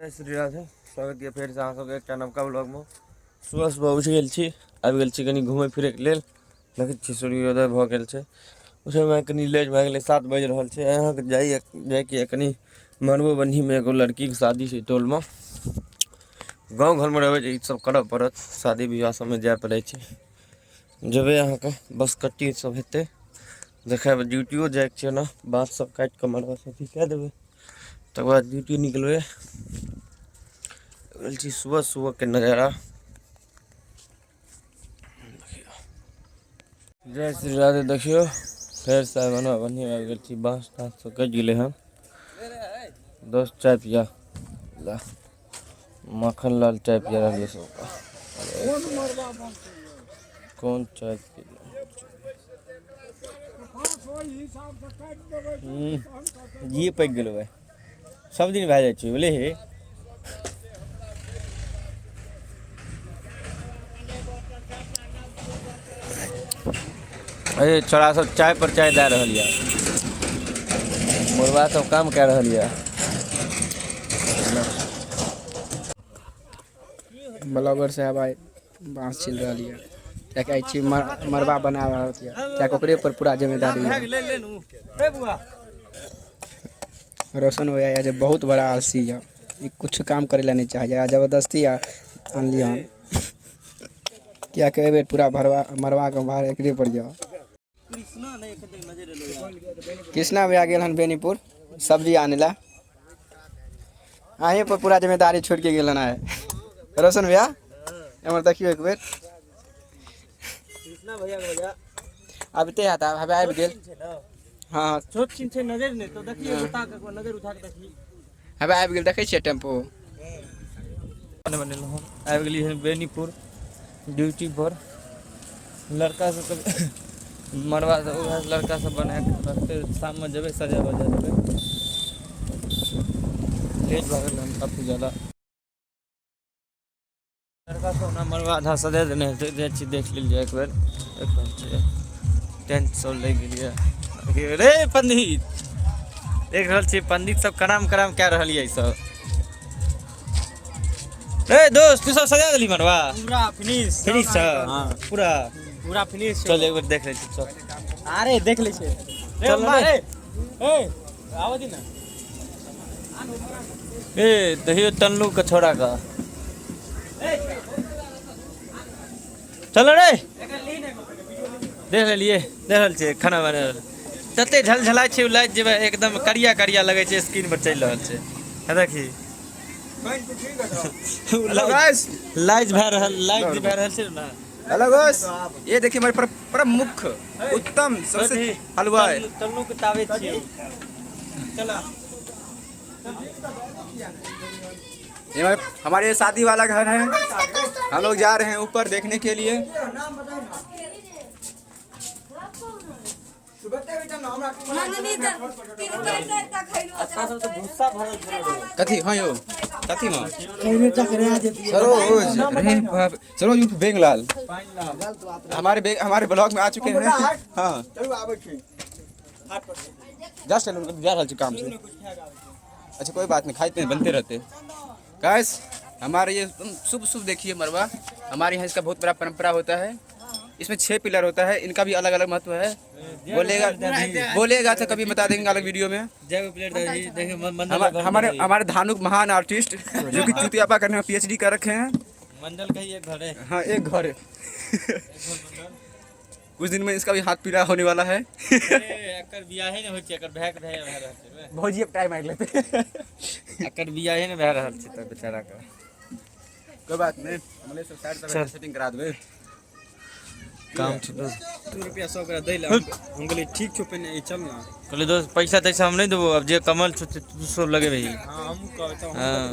जय श्री राधे। स्वागत यऽ फेरसँ अहाँ सबके एकटा नवका ब्लॉगमे। सुबह सुबह उठि गेल छी, आबि गेल छी कनि घुमै फिरैके लेल। देखै छी सूर्योदय भऽ गेल छै, उठैमे कनि लेट भए गेलै, 7 बाजि रहल छै। अहाँके जाइए जाइके यऽ कनि मरबो बन्हीमे एगो लड़कीके शादी छै टोलमे। गाँव घरमे रहबै तऽ ई सब करऽ पड़त, शादी विवाह सबमे जाय पड़ै छै। जेबै अहाँके बस कट्टी सब हेतै देखेबै। ड्यूटियो जाइके छै ने, बाँस सब काटि कऽ मरबा सब अथी कए देबै, तकर बाद ड्यूटी निकलबै। गेल छी सुबह सुबहके नजारा। जय श्री राधे। देखियौ फेरसँ बना बढ़िआँ आबि गेल छी, बाँस ताँस सब कटि गेलै हन। दोस्त चाय पिया ला, माखन लाल चाय पिया रहलियै सबके। कोन चाय पी जी पाकि गेलो भाइ, सब दिन भए जाइ छै बुझलिही। अरे छोड़ा सब चाय पर चाय दए रहल यऽ, मुर्गा सब काम कए रहल यऽ। ब्लॉगर साहब आइ बाँस छिल रहल यऽ, किएकि आइ छी मरबा बना रहल यऽ, किएकि ओकरे पर पूरा जिम्मेदारी यऽ। रोशन भैया यऽ जे बहुत बड़ा आलसी यऽ, ई कुछ काम करै लए नहि चाहैए आ जबरदस्ती आनलियै हन, किएकि एहिबेर पूरा भरबा मरबाके भार एकरे पर यऽ। कृष्णा भैया गेल हन बेनीपुर सब्जी आनै लए, अहीं पर पूरा जिम्मेदारी छोड़ि के गेल हन आइ। रोशन भैया एम्हर देखियौ एक बेर। कृष्णा भैया के भैया आबिते हैत, आब हबे आबि गेल। हाँ, छोट छिन छै नजर नहि तो देखिए, बता के नजर उठा के देखी। हबे आबि गेल, देखै छियै टेम्पो। बनेलहुँ, आबि गेलियै हन बेनीपुर ड्यूटी पर। लड़का सब मरबा सब उएह लड़का सब बना कऽ रखतै, शाममे जेबै सजा बजा देबै। लेट भऽ गेल हन काफी जादा। लड़का सब ओना मरबा आधा सजा देने हेतै, जाइ छी देख लेल जाय एक बेर। देख रहल छियै टेंट सब लागि गेलियै रे पंडित, देख रहल छियै पंडित सब कराम कराम कए रहल यऽ ई सब। ए दोस्त, तू सब सजा देली मरबा? पूरा फिनिश। फिनिश छ? पूरा पूरा फिनिश। चल एक बेर देख लै छी, चल। अरे देख लै छै। चल रे। ए आबै दी ना। ए दहियो तन्नू के छोड़ा का, चल रे। देख लेलिए, देख रहल छियै खाना बना रहल, तते झलझलाइ छै लाइट जे एकदम करिया करिया लगै छै, स्क्रीन पर चलि रहल छै। हे देखी लाइट भए रहल, लाइट जे भए रहल छै ने। हेलो गाइस, ये देखिए हमारे प्रमुख उत्तम सबसे हलवाई तन्नू के तावे छियै। चला। ये हमारे शादी वाला घर है, हम लोग जा रहे हैं ऊपर देखने के लिए। कथी हाँ यो कथी में सरोज रे बाप, सरोज उर्फ बेंगलाल हमारे ब्लॉग में आ चुके हैं। हाँ जस्ट जा रहल छी काम से। अच्छा कोई बात नहीं, खाते हैं बनते रहते। गाइस हमारे ये शुभ शुभ देखिए मरवा, हमारे यहाँ इसका बहुत बड़ा परंपरा होता है। इसमें 6 पिलर होता है, इनका भी अलग अलग महत्व है। बोलेगा बोलेगा तो कभी बता देंगे अलग वीडियो में। हमारे हमारे धानुक महान आर्टिस्ट जो कि चुतियापा करने में पीएचडी कर रखे हैं। मंडल का ही एक घर है। हाँ एक घर है। कुछ दिन में इसका भी हाथ पीला होने वाला है। एकर बियाहे नहि होइ छै, एकर भाय के भाय भए रहल छै। भौजी अब टाइम मार लेते। एकर बियाहे नहि भए रहल छै तऽ बेचारा के। कोई बात नहीं, हमले सब साइड सब सेटिंग करा देबे। काम छै दोस्त। 2 रुपया 100 ग्राम दै ले हम कहलियै ठीक छौ, पहिने चल ना। कहलियै दोस्त पैसा तैसा हम नहि देबो, अब जे कमल छौ तू सब लगेबही। हां हम कहब त। हां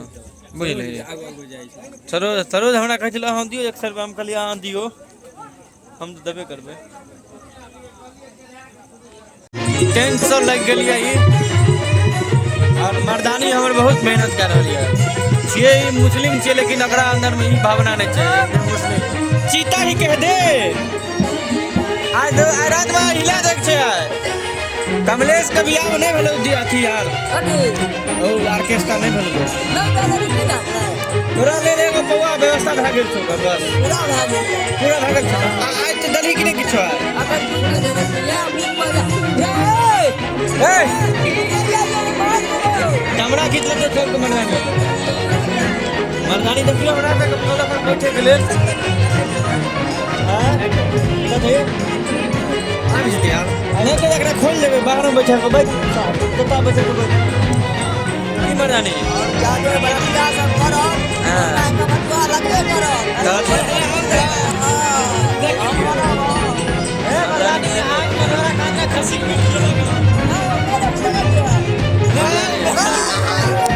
बुझलियै। आगू आगू जाइ छै। सरोज सरोज हमरा कहै छलै अहाँ दियौ 100 रुपया, हम कहलियै अहाँ दियौ, हम तऽ देबे करबै। टेंट सब लागि गेलियै ई, और मर्दानी हमर बहुत मेहनत कए रहल यऽ। छियै ई मुस्लिम छियै, लेकिन एकरा अंदर में ई भावना नहि छै मुस्लिम चीता ही कह दे। आइ आइ रात में हिला दै छै। आइ कमलेश के बियाह में नहि भेलै अथी यार, ओ ऑर्केस्ट्रा नहि भेलै दोस्त। तोरा लेल एगो पौआ व्यवस्था भए गेल छौ बस। पूरा भए गेल। पूरा भए गेल छौ। आ आइ तऽ देलही कि नहि किछो? अखन ए कैमरा खींच लेतै सबके मर्दानी। मर्दानी देखियौ हमरा सबके कल पर बैठे के लेल। आँय? कथी? आबि जेतै आब। नहि तऽ एकरा खोलि देबै, बाहरमे बैठा कऽ बैठ, कतऽ बैठा कऽ बैठ। की मर्दानी? सब करब लगबे करब। मर्दानी आज मनोरा खाना खसी के मीट खेलक।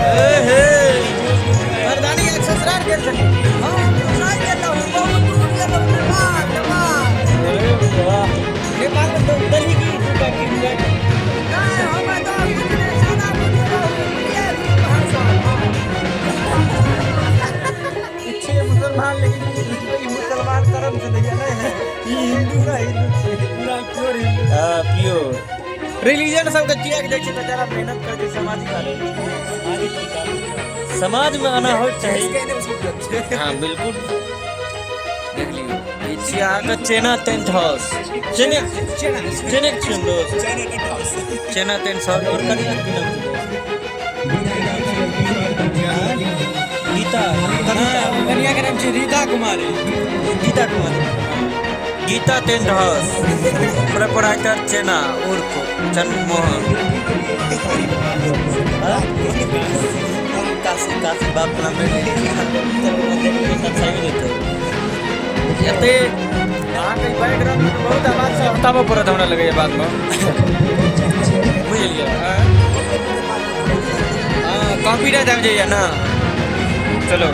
ए हे मर्दानी आज ससुराल गेल छली। अरे वाह, नेपाल में तो दही की दूटा की दूटा? छियै मुसलमान, लेकिन ई मुसलमान करम से नहीं है, ई हिंदू ना, हिंदू छियै पूरा, प्योर हिंदू। हां, प्योर रिलीजन सबके त्याग दै छै बेचारा, मेहनत करै छै, सामाजिक आदमी। समाज में आना हो चाही। हाँ बिल्कुल, देख लियौ, ई छी अहाँके चेना टेंट हाउस। चेने चेने छियन दोस्त, चेना टेंट हाउस। और कनिया के नाम छै गीता। कनिया के नाम छै Rita Kumari. Geeta Kumari. Gita tent house, proprietor चेना उर्फ चंद्रमोहन। हाँ? काशी काशी बाप के नाम नहीं सही देते। एते अहाँके बैकग्राउंड में बहुत आवाज सब हटाबऽ पड़त हमरा लगैया बादमे, बुझलियै? हाँ, कॉपीराइट आबि जाइए ना। चलो।